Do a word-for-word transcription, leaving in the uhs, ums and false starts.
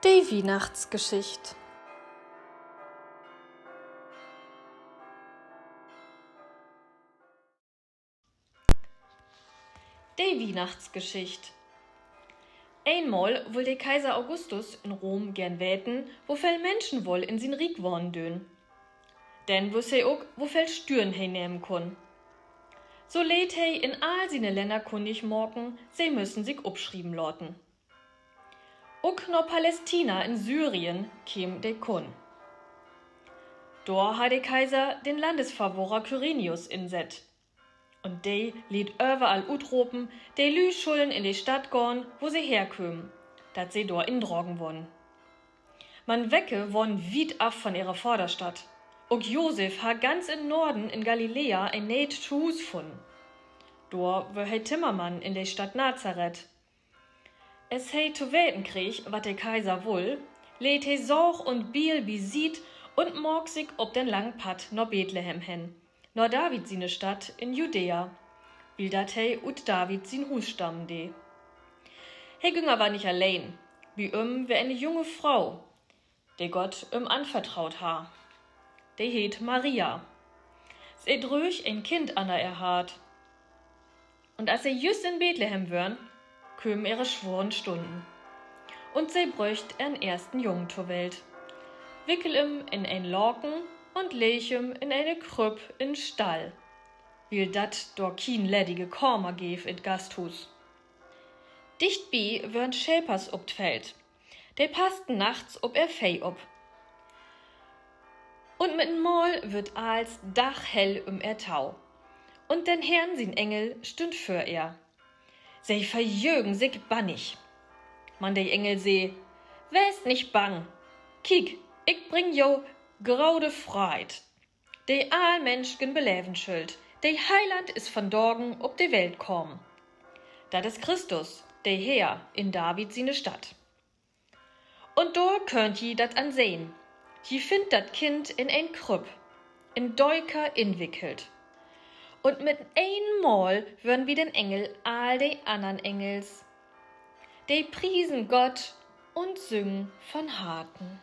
De Wiehnachtsgeschicht. De Wiehnachtsgeschicht. Eenmal wull de Kaiser Augustus in Rom geern weten, woveel Minschen woll in sien Riek wahnen döön. Denn wüss he ok, woveel Stüern he nehmen kunn. So leet he in all siene Länner kunnig maken, se müssen sik opschrieven laten. Ok na Palästina in Syrien keem de Kunn. Dor harr de Kaiser den Landesverwahrer Kyrenius insett. Un de leet överall utropen, de Lüüd schullen in de Stadt gahn, wo se herkömen, dat se dor indragen wurrn. Man wecke wahnen wiet af von ehre Vaderstadt. Ok Josef harr ganz in Norden in Galiläa en nee'et Tohuus funnen. Dor wöör he Timmermann in de Stadt Nazareth. As he to weten kreeg, wat de Kaiser wull, leet he Saag un Biel bisiet un maak sik op den langen Padd na Bethlehem hen, na David siene Stadt in Judäa, wiel dat he ut David sien Huus stammen dee. He güng aver nich alleen. Bi üm weer ene junge Fro, de Gott üm anvertroot harr. De heet Maria. Se dröög en Kind ünner ehr Hart. Un as se jüst in Bethlehem wören, kömen ehre sworen Stunnen. Un se bröcht ehren eersten Jung to Welt, wickel em in en Laken un leeg em in ene Krüpp in Stall, wiel dat dor kien leddige Kamer geev in't Gasthuus. Dichtbi wören Schepers op't Feld. De passten nachts op ehr Veeh op. Un mit en Mal wurr allens daghell üm ehr to. Un den Herrn sien Engel stünn vör ehr. Se verjögen sik bannig. Man de Engel see: Weest nich bang. Kiek, ik bring jo grote Freid, de all Minschen beleven schüllt. De Heiland is vandagen op de Welt kamen. Dat is Christus, de Herr, in David siene Stadt. Un dor köönt ji dat an sehn. Ji finnt dat Kind in en Krüpp, in Döker inwickelt. Un mit een Mal wörn bi den Engel all de annern Engels. De priesen Gott un süngen von Harten.